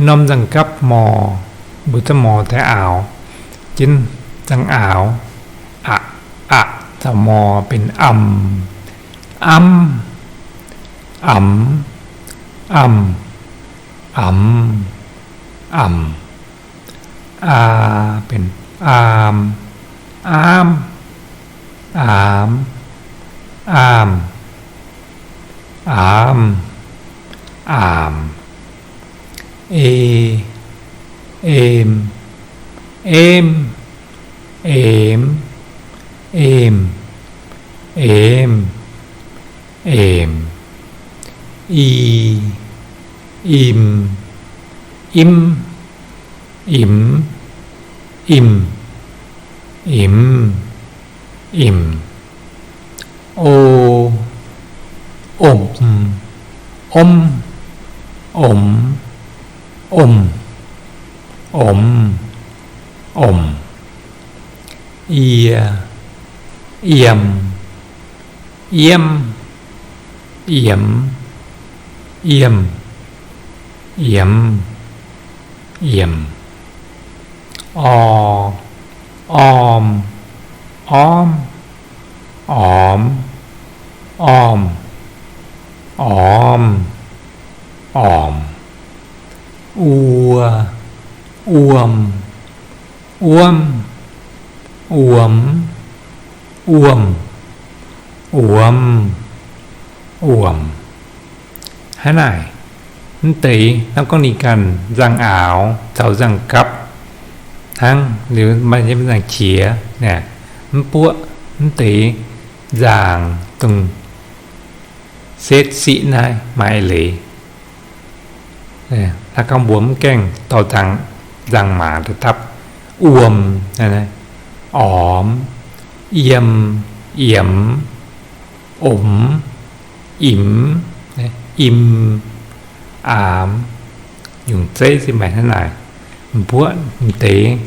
Norm nzangc-gapv mor, mbuo za'gengh mor daaih aaux jienv nzangc-aaux, aqc, aqc caux mor benx amh, amv, amx, amh, amx, amx. Aa benx aam, aamv, aamx, aamh, aamv, aamx. E, em, emv, emx, emh, emv, emx. I, im, imv, imx, imh, imx, imh. O, omh, omv, omx, omh, omx, omh. Ie, yiem, yiemv, yiemx, yiemh, yiemx, yiemx. O, orm, ormv, ormx, ormh, ormx, ormx. Uo, uom, uomv, uomx, uomh, uomx, uomx. Hnangv naaic, mv deix hnangv gorngv ninh ganh nzangc-aaux caux nzangc-gapv hnangv, liuz maaih nyei nzangc-qiex, mv buoqv mv deix nzaangc dongh setv siqv naaiv maaih leiz. Hnangv gorngv mbuo mv gaengh dorh nzangc, nzangc-maac daaih dapv, uom, ormx, yiem, yiemx, omx, imx, im, aamx, nyungc zeiv se maaih hnangv naaic. Mbuoqv m'deix